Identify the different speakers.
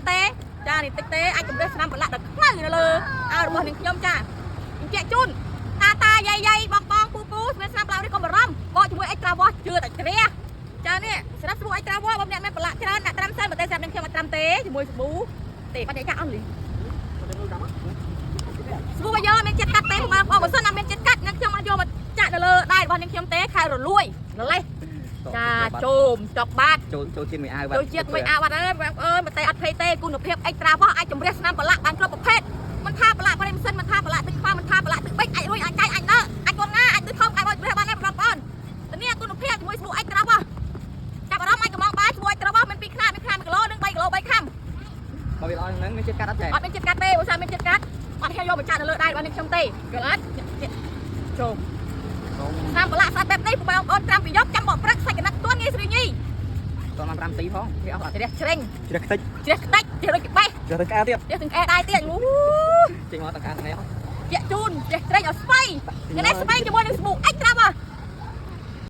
Speaker 1: ទេចានេះតិចទេអាចជំរះស្នាមប្រឡាក់ដល់ខ្មៅនៅលើអាវរបស់នាងខ្ញុំចាអញ្ជាក់ជូនតាតាយាយយាយបងបងពូពូស្មានស្នាមប្រឡាក់នេះកុំបារម្ភបកជាមួយ Extra Wash ជឿតែជ្រះចានេះសម្រាប់ស្ប៊ូ Extra Wash បងអ្នកមានប្រឡាក់ច្រើនដាក់ត្រាំសិនបើតែសម្រាប់នាងខ្ញុំអត់ត្រាំទេជាមួយស្ប៊ូទេបាត់ចាអស់លីស្ប៊ូបើយកមានចិត្តកាត់ទេបងប្អូនបើសិនណាមានចិត្តកាត់នាងខ្ញុំអត់យកមកចាក់នៅលើដៃរបស់នាងខ្ញុំទេខែរលួយរលេះចាជោមចប់បាត
Speaker 2: ចូលចូលជាតិមួយអាវបាទ
Speaker 1: ចូលជាតិមួយអាវបាត់ហើយបងប្អូនមិនតែអត់ភ័យទេគុណភាព Extra Wash អាចជំរះស្នាមប្រឡាក់បានគ្រប់ប្រភេទមិនថាប្រឡាក់ប្រេងម៉ាស៊ីនមិនថាប្រឡាក់ទឹកខ្វះមិនថាប្រឡាក់ទឹកបិចអាចរួយអាចកាយអាចដើអាចកូនណាអាចទឹកធំអាចបោចជំរះបានដែរបងប្អូនធានាគុណភាពជាមួយស្ប៊ូ Extra Wash ចាប់អារម្មណ៍អាចកំងបានស្ប៊ូ Extra Wash មានពីរខ្នាតមានខ្នាត1គីឡូនិង3គីឡូ3ខាំ
Speaker 2: បើវាល្អហ្នឹងមានជាតិកាត់អត់ចេះ
Speaker 1: អត់មានជាតិកាត់ទេបើសិនមានជាតិកាត់អត់ហ៊ានយកមកចាក់នៅលើដៃរបស់នេះខ្ញុំទេយល់អត់ចូលស្នាមប្រឡាក់ស្អាតបែបនេះបងប្អូនត្រាំពីយប់ចាំបកព្រឹកសាច់កណិតទួនងាយស្រួលញី
Speaker 2: តបាន5ទីផងវាអស់អត់
Speaker 1: ជ្រះជ្រេង
Speaker 3: ជ្រះខ្ទេច
Speaker 1: ជ្រះខ្ទេចជ្រះដូចក្បេះ
Speaker 3: ជ្រះទាំងក្អែទៀត
Speaker 1: ជ្រះទាំងក្អែដែរទៀតអូ
Speaker 2: ចេញមកទាំងកាទាំងនេះ
Speaker 1: ជាក់ជូនចេះត្រេកឲ្យស្បៃថ្ងៃនេះស្បៃជាមួយនឹងស្ប៊ូអិចត្រាប់ហ៎